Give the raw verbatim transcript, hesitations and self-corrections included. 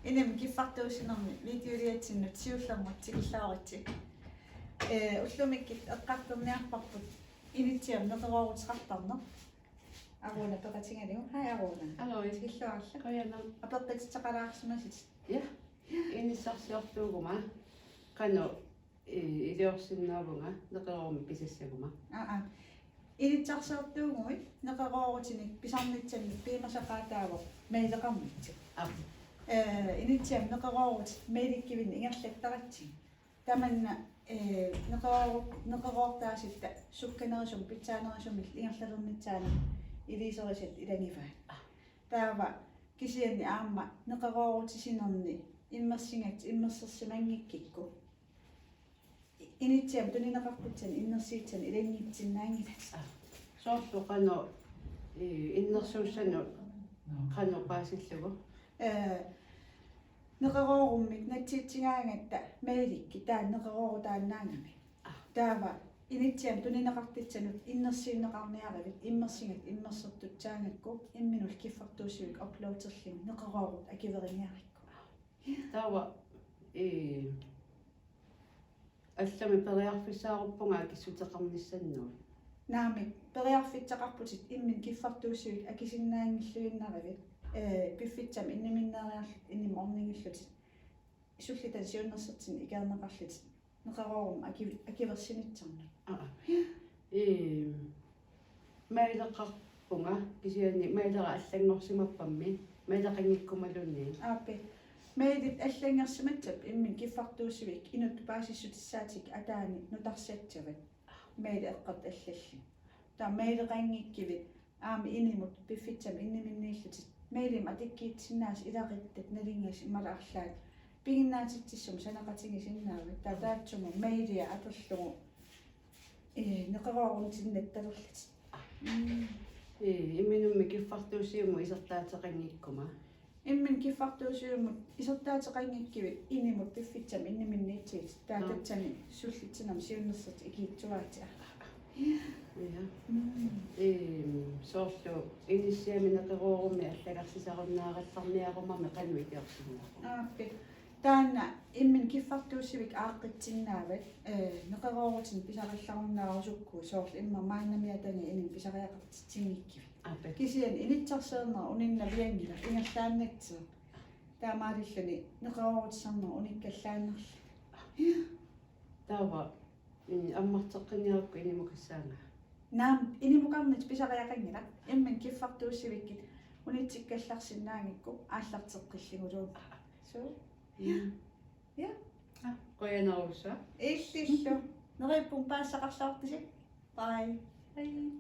Inimi kiffartuussinermi videoliatsinnut siullermut tikillaaritsi. Ee, ullumikkut eqqartorniarparput inissiamik neqerooruteqartarneq. Aruuna peqatigalugu. Hej Aruuna. Hallo. Tikilluaritsi. Qujanaq. Apeqqutissaqalaarsimavutit. Ja. Inissarsiortuuguma qanoq i-, iliorsinnaavunga neqeroorumik pisassaguma. Aa, aa. Inissarsiortuuguit neqeroorutinik pisarnitsinnik piumasaqaataavoq maileqarnitsi. Aa. Ee, inissiamik neqeroorutit mailikkuinnaq ingerlattaratsigit. Tamanna, ee, neqerooru-, neqeroortaasitta sukkanerusumik pitsaanerusumillu ingerlalernitsinnik iliuuserisat ilagivaat. Taava kisianni aamma neqeroorutisinerni immersingat immersorsimanngikkukku inissiamik tunineqartussani innersuussanik ilanngussinnaanngilatit. Aa. Soorlu qanoq, ee, innersuussanut qanoq paasillugu? Ee, neqeroorummik nassiutsigaangatta mailikkut taanna neqeroorutaannaagami. Aa. Taava inissiamik tunineqartussanut innersuunneqarniaruit immersingat immersortussaagakku imminullu kiffartuussivik uploaderlugit neqeroorut akueriniarikku. Taava, ee, allamik periarfissaaruppunga akissuteqarnissannik. Naamik, periarfissaqarputit imminut kiffartuussivik akisinnaanngilluinnaruit, ee, piffissami inniminneeriarlutit inimik ornigillutit. Sullitat siunnersortinnik ikiorneqarlutit. Neqeroorummik aki-, akuersinittarnut. Aa. Ee, maileqarpunga kisianni mailera allanngorsimappammi maileqanngikkumaluunniit. Aappi. Mailit allanngorsimassapput imminut kiffartuussivik inuttut paasissutissaatikka ataani nutarsassavat. Mailit eqqortut allallu. Taava maileqanngikkuvit aamma inimut piffissami inniminniillutit. Mailimik atukkiitsisinnaasat ilaquttatit nalinginnaasut imaluunniit arlaat piginnaatitsissummik sanaaqatigisinnaavat. Taava taassuma mailia atorlugu, ee, neqeroorutinik talerlutit. Mm. Ee, imminummi kiffartuussivimmut isertaateqanngikkuma. Imminut kiffartuussivimmut isertaateqanngikkuvit inimut piffissami inniminniitsuutit. Taava Aa. tassani sullitsinermi siunnersortit ikiussavaatit. Ja. Mm. Ehm, soorlu inissiamik neqeroorummik allagarsisarunnaarallarniarumami qanoq iliorsinnaavat? Aappi. Taanna imminut kiffartuussivik aaqqissinnaavat, ee, neqeroorutinik pisariallarunnaarusukkuit soorlu immaqa maannamiaatani inimik pisariaqartitsinngikkuit. Aappi. Kisianni inissarsiorneq uninnavianngilaq ingerlaannassaaq. Taamaalilluni neqeroorutisarneq unikkallaannarlugu. Taava, mm, ammarteqqinniarukku inimukassaanga? Naamik, inimukarnit pisariaqanngilaq. Imminut kiffartuussivikkit unitsikkallarsinnaagukku aallarteqqilluguluunniit. Suu. Mm. Ja. Aa, qujanarsuaq. Illillu. Neriuppunga paasisaqarluartusi. Bye. Bye.